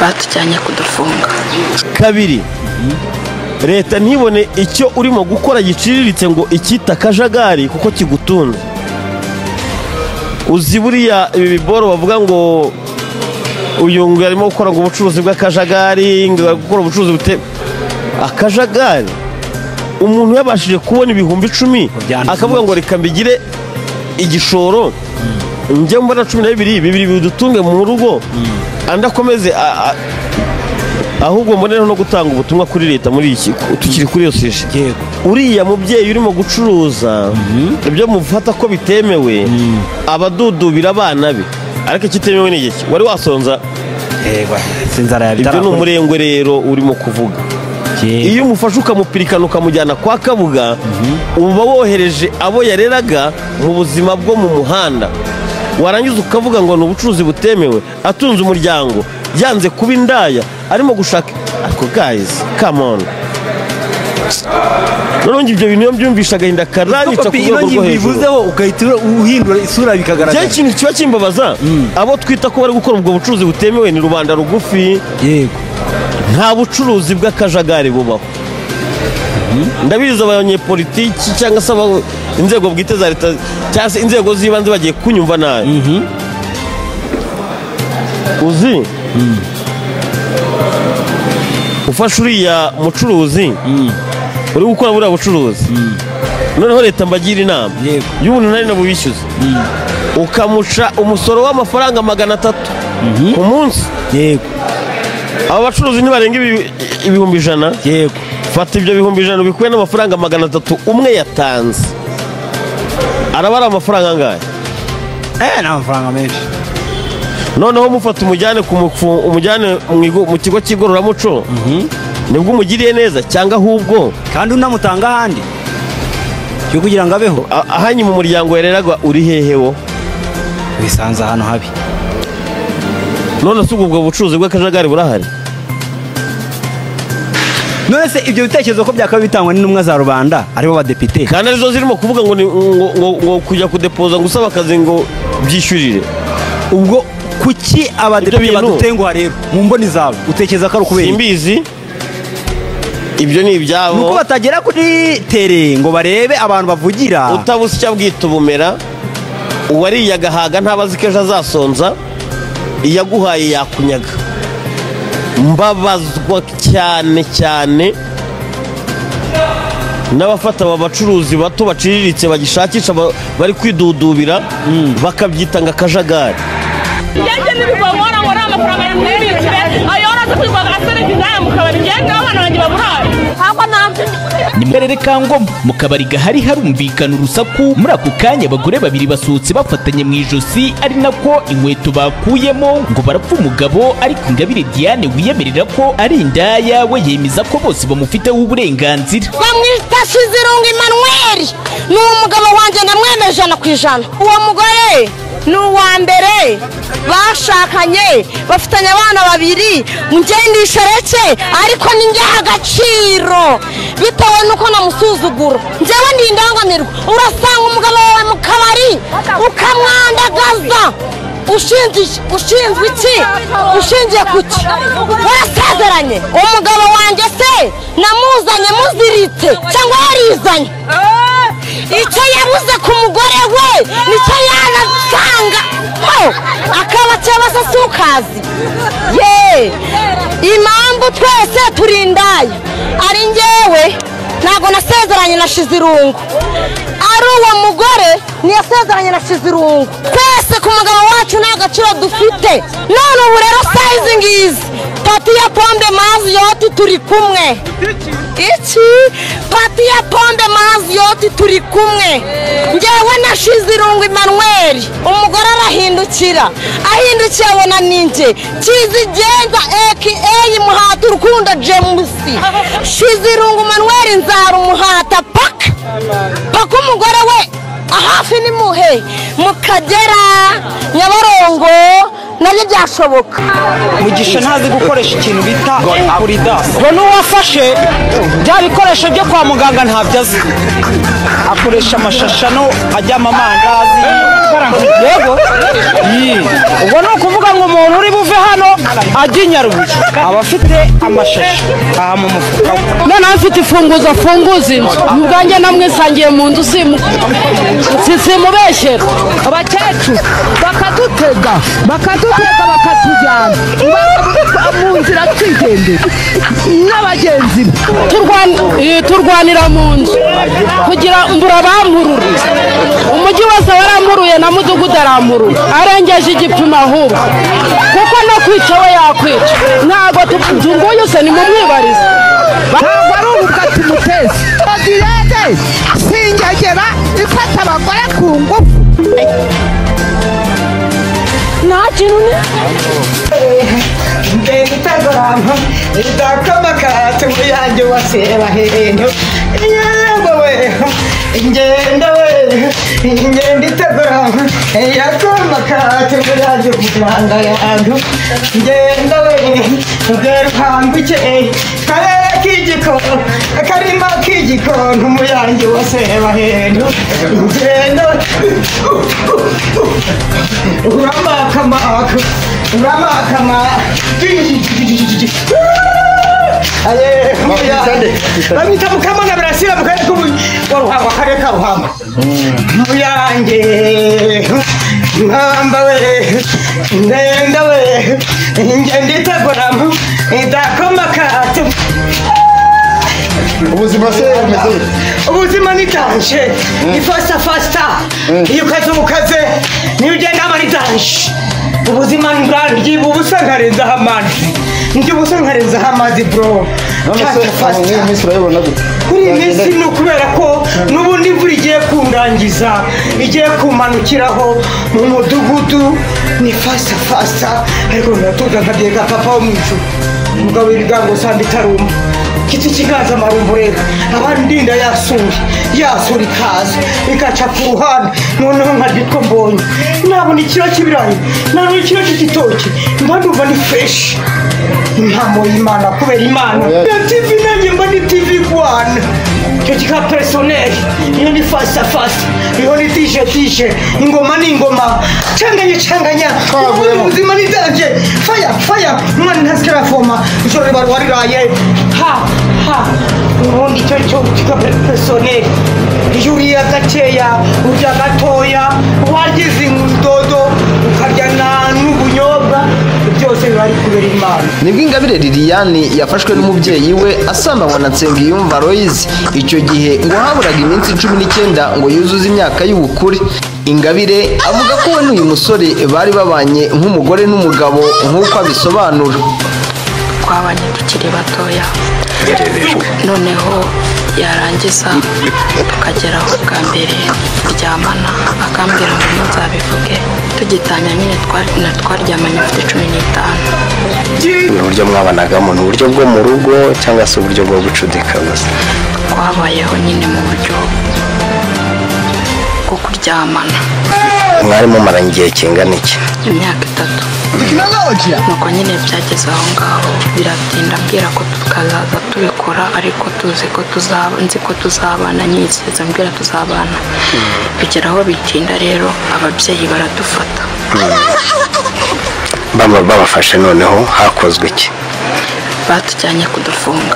Batujyanye kudufunga. Kabiri, leta ntibone icyo urimo gukora giciriritse ngo icyita akajagari kuko kigutunze. Uzi buriya ibi biboro bavuga ngo uyu ngo arimo gukora ngo ubucuruzi bw'akajagari, ngo ari gukora ubucuruzi bute akajagari. Umuntu yabashije kubona 10,000 akavuga ngo reka mbigire igishoro, njye mbona 12 bibiri bidutunge mu rugo, andi akomeze ahubwo mbonera no gutanga ubutumwa kuri leta muri iki tukiri kuri iyo sije. Uriya mubyeyi urimo gucuruza ibyo mufata ko bitemewe, abadudubira abana be, ariko ikitemewe ni iki? Wari wasonza? Ibyo ni umurengwe rero urimo kuvuga. Iyo umufashe ukamupirikana ukamujyana kwa Kabuga, uba wohereje abo yareraga mu buzima bwo mu muhanda, warangiza ukavuga ngo ni ubucuruzi butemewe, atunze umuryango, yanze kuba indaya, arimo gushaka. Ariko guys, come on. None ibyo bintu iyo mbyumvisha agahinda karanyica ku rwego rwo hejuru, ugahita uhindura isura bikagaragara. Ikintu kiba kimbabaza, abo twita ko bari gukora ubwo bucuruzi butemewe ni rubanda rugufi. Yego, nta bucuruzi bw'akajagari bubaho. Ndabizi abanyepolitiki cyangwa se inzego bwite za leta cyangwa se inzego z'ibanze bagiye kunyumva nabi. Uzi ufashe uriya mucuruzi uri gukora buriya bucuruzi, noneho leta mbagira inama y'ubuntu nari nabubishyuza, ukamuca umusoro w'amafaranga 300 ku munsi. Yego, aba bacuruzi ntibarenga 100,000. Yego, fata ibyo 100,000 bikuye n'amafaranga 300 umwe yatanze, araba ari amafaranga angahe? Ni amafaranga menshi. Noneho mufata umujyane umujyane mu kigo cy'igororamuco, nibwo umugiriye neza cyangwa ahubwo kandi unamutanga ahandi cyo kugira ngo abeho. Ahanyi mu muryango yareraga uri hehe wo? Wisanze ahantu habi. None se ubwo bucuruzi bw'akajagari burahari? None se ibyo bitekerezo ko byakaba bitangwa n'intumwa za rubanda aribo badepite, kandi arizo zirimo kuvuga ngo ngo kujya kudepoza ngo usaba akazi ngo byishyurire? Ubwo kuki abadepite badutenguha rero mu mboni zawe utekereza ko ari ukubera? Simbizi, ibyo ni ibyabo. Nuko batagera kuri tere ngo barebe abantu bavugira. Utabuze icyo abwita ubumera, uwariye agahaga ntabazi ko ejo azasonza, iyaguhaye yakunyaga. Mbabazwa cyane cyane n'abafata aba bacuruzi bato baciriritse bagishakisha bari kwidudubira, bakabyita ngo akajagari. Ni mu karere ka Ngoma, mu kabari gahari harumvikana urusaku. Muri ako kanya abagore babiri basohotse bafatanye mu ijosi, ari nako inkweto bakuyemo ngo barapfa umugabo. Ariko Ingabire Diane wiyemerera ko ari indaya, we yemeza ko bose bamufiteho uburenganzira. Bamwita Shizirungu Emmanuel, ni umugabo wanjye ndamwemeje 100%. Uwo mugore ni uwa mbere bashakanye, bafitanye abana babiri, njye ndishereke ariko ninjye agaciro bitewe nuko namusuzugura. Njyewe ndi indangamirwa. Urasanga umugabo wawe mu kabari ukamwandagaza, ushinzwe iki? Ushingiye kuki? Warasezeranye. Umugabo wanjye se namuzanye muziritse cyangwa yarizanye? Icyo yabuze ku mugore we nicyo yanasanga akaba cyabasa sukazi. Ye, impamvu twese turindaye ari njyewe ntago nasezeranye na Shizirungu, ari uwo mugore ntiyasezeranye na Shizirungu. Twese ku mugabo wacu nta gaciro dufite. None ubu rero sayizi ngizi pati ya pombe mazi yote turi kumwe. Iki pati ya pombe mazi yote turi kumwe. Njyewe na Shizirungu Emmanuel. Umugore arahindukira, ahindukiye abona ninjye Kizigenza aka Muhata Urukundo James. Shizirungu Emmanuel nzara umuhata paka paka umugore we ahafi ni muhe mu Kagera, Nyabarongo, Nabyo byashoboka. Mugisha ntazi gukoresha ikintu bita puridanse. Ngo n'uwafashe bya bikoresho byo kwa muganga ntabyo azi, akoresha amashashano ajyamo amandazi. Yego, ubwo ni ukuvuga ngo umuntu uri buve hano ajya i Nyarubuye aba afite amashashi aha mu mufuka we. Noneho mfite imfunguzo afunguza inzu, ubwanjye namwisangiye mu nzu, simubeshyera. Abakecuru bakadutega bakatujyana mu nzira twigendera n'abagenzi be. Turwanira mu nzu kugira mbura bampurura, umujyi wose warampuruye na mudugudu arampurura, arengeje igipimo ahubwo, kuko no kwica we yakwica. Ntabwo tunguye se nimumwibarize. Ntabwo ari ububwa tumuteze. Odirede singegera ifata abagore ku ngufu. Nta kintu ni Bamwita Mukamana Burasira mu karere wa Ruhango, akarere ka Ruhango. Muyange nkamba we ndenda we ngenda itagoramo idakoma kato. Ubuzima se bumeze bute? Ubuzima ni danje, ni fasta fasta. Iyo ukaze ukaze niyo ugenda aba ari danje. Ubuzima ndabyiba ubusa nkarenzaho amazi, njye ubusa nkarenzaho amazi bro. Kuri iyi minsi ni ukubera ko n'ubundi imvura igiye kundangiza, igiye kumanukiraho mu mudugudu, ni fasta fasta. Ariko ndatuza nkabyeka papa wo mu ijuru, umugabo w'ibigango usanga itaruma giti cy'inganzamarumbo. Rero abandi ndinda yasura yasura ikaza ikaca ku ruhande, noneho nkarya utwo mbonye, nabona ikiro cy'ibirayi, nabona ikiro cy'igitoki, mba ndumva ni fresh. Impamo y'Imana kubera Imana ya TV, nanjye mba ni TV Rwanda. Icyo kika personel, iyo ni fasta fasta, iyo ni tije tije, ingoma ni ingoma, canganya canganya, ubuzima ni danje, fire fire, umwana ntasikara foma, ijoro riba rwariraye, ha ha. Ubundi icyo cyo kika personel, iyo uriye gakeya urya gatoya, wagize indodo ukarya n'ubunyobwa, byose biba ari kubera Imana. Nibwo Ingabire Liliane yafashwe n'umubyeyi we asambanywa na Nsengiyumva Aloys. Icyo gihe ngo haburaga iminsi 19 ngo yuzuze imyaka y'ubukure. Ingabire avuga ko we n'uyu musore bari babanye nk'umugore n'umugabo nk'uko abisobanura. Twabanye tukiri batoya, noneho yarangiza tukageraho bwa mbere turyamana, akambwira ngo nzabivuge. Tugitanya nyine twaryamanye mfite 15. Ni uburyo mwabanagamo, ni uburyo bwo mu rugo cyangwa se uburyo bwo gucudika gusa? Twabayeho nyine mu buryo bwo kuryamana. Mwari mumaranye igihe kingana iki? Imyaka 3. Nuko nyine byageze aho ngaho biratinda, ambwira ko tukazaza tubikora, ariko tuzi ko nzi ko tuzabana, nyizeza ambwira tuzabana. Bigera aho bitinda rero ababyeyi baradufata. Babafashe noneho hakozwe iki? Batujyanye kudufunga.